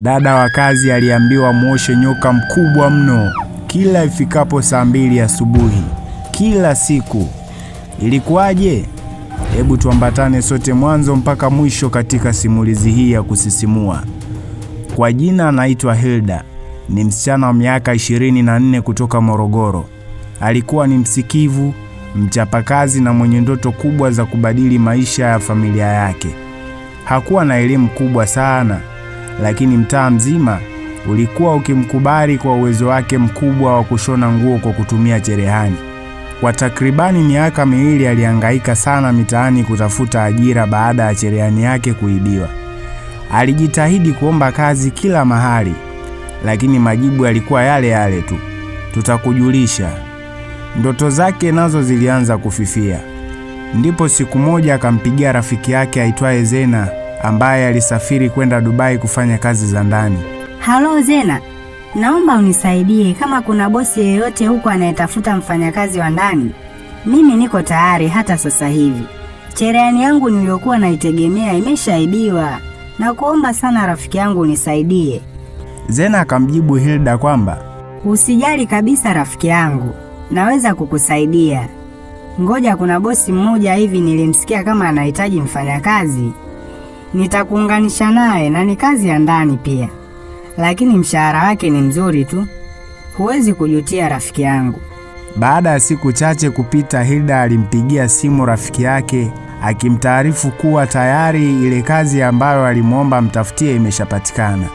Dada wa kazi aliambiwa muoshe nyoka mkubwa mno kila ifikapo saa 2 asubuhi kila siku. Ilikuwaje? Hebu tuambatane sote mwanzo mpaka mwisho katika simulizi hii ya kusisimua. Kwa jina anaitwa Hilda, ni msichana wa miaka 24 kutoka Morogoro. Alikuwa ni msikivu, mchapakazi na mwenye ndoto kubwa za kubadili maisha ya familia yake. Hakuwa na elimu kubwa sana, lakini mtaa mzima ulikuwa ukimkubali kwa uwezo wake mkubwa wa kushona nguo kwa kutumia cherehani. Kwa takribani miaka 2 alihangaika sana mitaani kutafuta ajira baada ya cherehani yake kuibiwa. Alijitahidi kuomba kazi kila mahali, lakini majibu yalikuwa yale yale tu: tutakujulisha. Ndoto zake nazo zilianza kufifia. Ndipo siku moja akampigia rafiki yake aitwaye Zena, ambaye alisafiri kwenda Dubai kufanya kazi za ndani. Halo Zena, naomba unisaidie kama kuna bosi yeyote huko anayetafuta mfanyakazi wa ndani. Mimi niko tayari hata sasa hivi. Cherehani yangu niliyokuwa naitegemea imeshaibiwa. Nakuomba sana rafiki yangu unisaidie. Zena akamjibu Hilda kwamba usijali kabisa rafiki yangu, naweza kukusaidia. Ngoja, kuna bosi mmoja hivi nilimsikia kama anahitaji mfanyakazi. Nitakuunganisha naye na ni kazi ya ndani pia, lakini mshahara wake ni mzuri tu. Huwezi kujutia rafiki yangu. Baada ya siku chache kupita, Hilda alimpigia simu rafiki yake akimtaarifu kuwa tayari ile kazi ambayo alimwomba amtafutie imeshapatikana.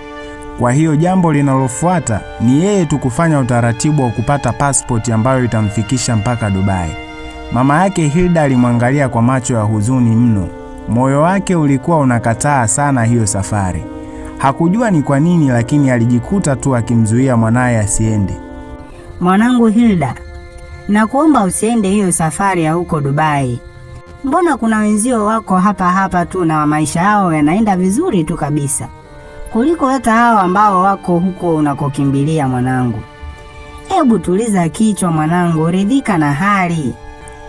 Kwa hiyo jambo linalofuata ni yeye tu kufanya utaratibu wa kupata pasipoti ambayo itamfikisha mpaka Dubai. Mama yake Hilda alimwangalia kwa macho ya huzuni mno. Moyo wake ulikuwa unakataa sana hiyo safari. Hakujua ni kwa nini, lakini alijikuta tu akimzuia mwanaye asiende. Mwanangu Hilda, nakuomba usiende hiyo safari ya huko Dubai. Mbona kuna wenzio wako hapa hapa tu na maisha yao yanaenda vizuri tu kabisa, kuliko hata hao ambao wako huko unakokimbilia mwanangu. Hebu tuliza kichwa mwanangu, ridhika na hali.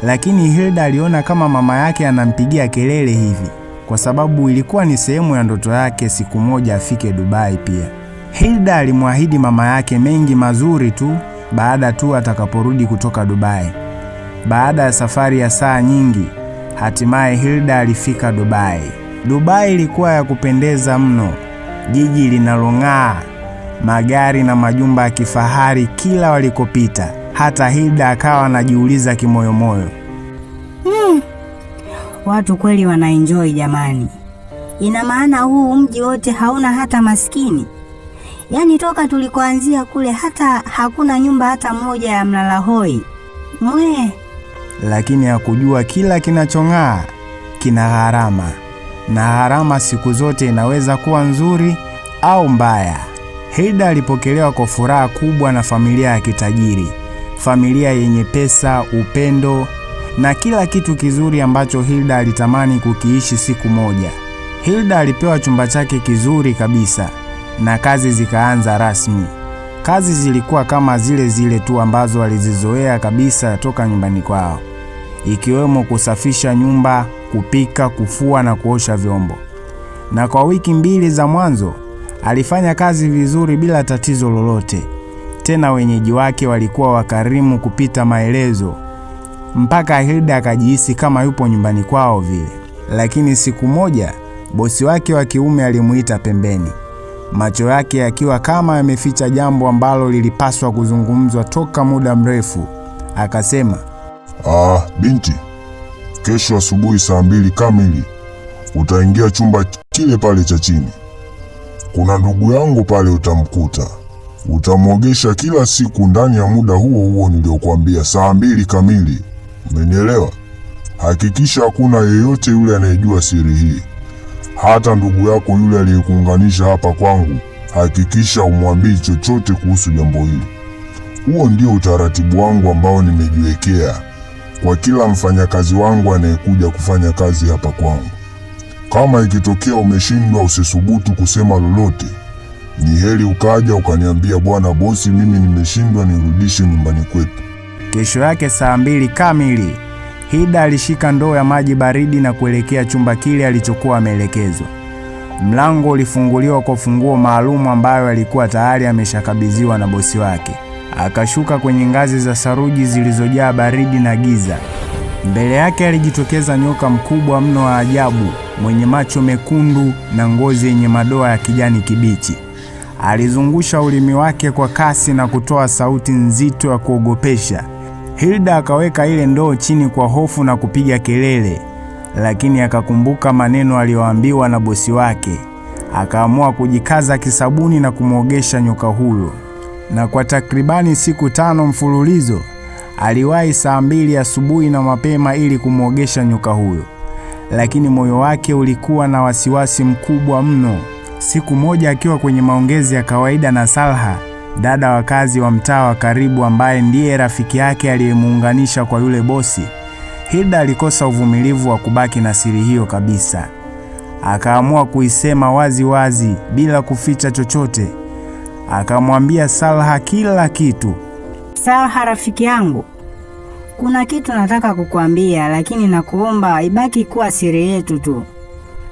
Lakini Hilda aliona kama mama yake anampigia kelele hivi, kwa sababu ilikuwa ni sehemu ya ndoto yake siku moja afike Dubai pia. Hilda alimwahidi mama yake mengi mazuri tu baada tu atakaporudi kutoka Dubai. Baada ya safari ya saa nyingi, hatimaye Hilda alifika Dubai. Dubai ilikuwa ya kupendeza mno, jiji linalong'aa, magari na majumba ya kifahari kila walikopita. Hata Hilda akawa anajiuliza kimoyomoyo, Watu kweli wanaenjoy jamani. Ina maana huu mji wote hauna hata maskini? Yaani toka tulikoanzia kule hata hakuna nyumba hata moja ya mlalahoi. Mwe. Lakini hakujua kila kinachong'aa kina gharama, na gharama siku zote inaweza kuwa nzuri au mbaya. Hilda alipokelewa kwa furaha kubwa na familia ya kitajiri, familia yenye pesa, upendo na kila kitu kizuri ambacho Hilda alitamani kukiishi siku moja. Hilda alipewa chumba chake kizuri kabisa na kazi zikaanza rasmi. Kazi zilikuwa kama zile zile tu ambazo alizizoea kabisa toka nyumbani kwao, ikiwemo kusafisha nyumba, kupika, kufua na kuosha vyombo. Na kwa wiki 2 za mwanzo alifanya kazi vizuri bila tatizo lolote. Tena wenyeji wake walikuwa wakarimu kupita maelezo, mpaka Hilda akajihisi kama yupo nyumbani kwao vile. Lakini siku moja bosi wake wa kiume alimuita pembeni, macho yake yakiwa kama yameficha jambo ambalo lilipaswa kuzungumzwa toka muda mrefu. Akasema, Binti, kesho asubuhi saa 2 kamili utaingia chumba kile pale cha chini. Kuna ndugu yangu pale utamkuta. Utamwogesha kila siku ndani ya muda huo huo niliokuambia, saa 2 kamili. Umenielewa? Hakikisha hakuna yeyote yule anayejua siri hii. Hata ndugu yako yule aliyekuunganisha hapa kwangu, hakikisha umwambii chochote kuhusu jambo hili. Huo ndio utaratibu wangu ambao nimejiwekea kwa kila mfanyakazi wangu anayekuja kufanya kazi hapa kwangu. Kama ikitokea umeshindwa, usisubutu kusema lolote. Ni heri ukaja ukaniambia, bwana bosi, mimi nimeshindwa, nirudishe nyumbani kwetu. Kesho yake saa 2 kamili, Hilda alishika ndoo ya maji baridi na kuelekea chumba kile alichokuwa ameelekezwa. Mlango ulifunguliwa kwa funguo maalumu ambayo alikuwa tayari ameshakabidhiwa na bosi wake. Akashuka kwenye ngazi za saruji zilizojaa baridi na giza. Mbele yake alijitokeza nyoka mkubwa mno wa ajabu, mwenye macho mekundu na ngozi yenye madoa ya kijani kibichi. Alizungusha ulimi wake kwa kasi na kutoa sauti nzito ya kuogopesha. Hilda akaweka ile ndoo chini kwa hofu na kupiga kelele, lakini akakumbuka maneno aliyoambiwa na bosi wake. Akaamua kujikaza kisabuni na kumwogesha nyoka huyo. Na kwa takribani siku 5 mfululizo aliwahi saa 2 asubuhi na mapema ili kumwogesha nyoka huyo, lakini moyo wake ulikuwa na wasiwasi mkubwa mno. Siku moja akiwa kwenye maongezi ya kawaida na Salha, dada wa kazi wa mtaa wa karibu ambaye ndiye rafiki yake aliyemuunganisha kwa yule bosi, Hilda alikosa uvumilivu wa kubaki na siri hiyo kabisa. Akaamua kuisema wazi wazi bila kuficha chochote. Akamwambia Salha kila kitu. Salha rafiki yangu, kuna kitu nataka kukuambia, lakini nakuomba ibaki kuwa siri yetu tu.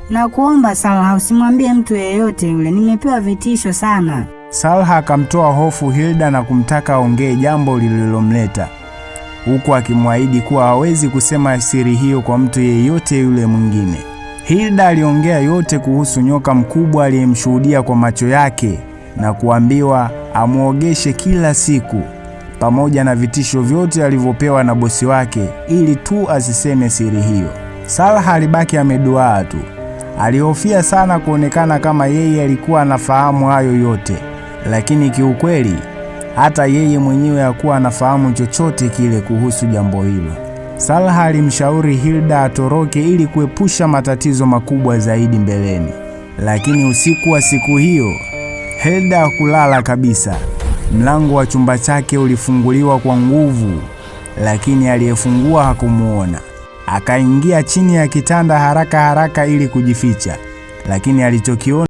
Nakuomba Salha, usimwambie mtu yeyote yule, nimepewa vitisho sana. Salha akamtoa hofu Hilda na kumtaka aongee jambo lililomleta, huku akimwahidi kuwa hawezi kusema siri hiyo kwa mtu yeyote yule mwingine. Hilda aliongea yote kuhusu nyoka mkubwa aliyemshuhudia kwa macho yake na kuambiwa amuogeshe kila siku, pamoja na vitisho vyote alivyopewa na bosi wake ili tu asiseme siri hiyo. Salha alibaki ameduaa tu. Alihofia sana kuonekana kama yeye alikuwa anafahamu hayo yote, lakini kiukweli hata yeye mwenyewe hakuwa anafahamu chochote kile kuhusu jambo hilo. Salha alimshauri Hilda atoroke ili kuepusha matatizo makubwa zaidi mbeleni. Lakini usiku wa siku hiyo, Hilda hakulala kabisa. Mlango wa chumba chake ulifunguliwa kwa nguvu, lakini aliyefungua hakumuona. Akaingia chini ya kitanda haraka haraka ili kujificha, lakini alichokiona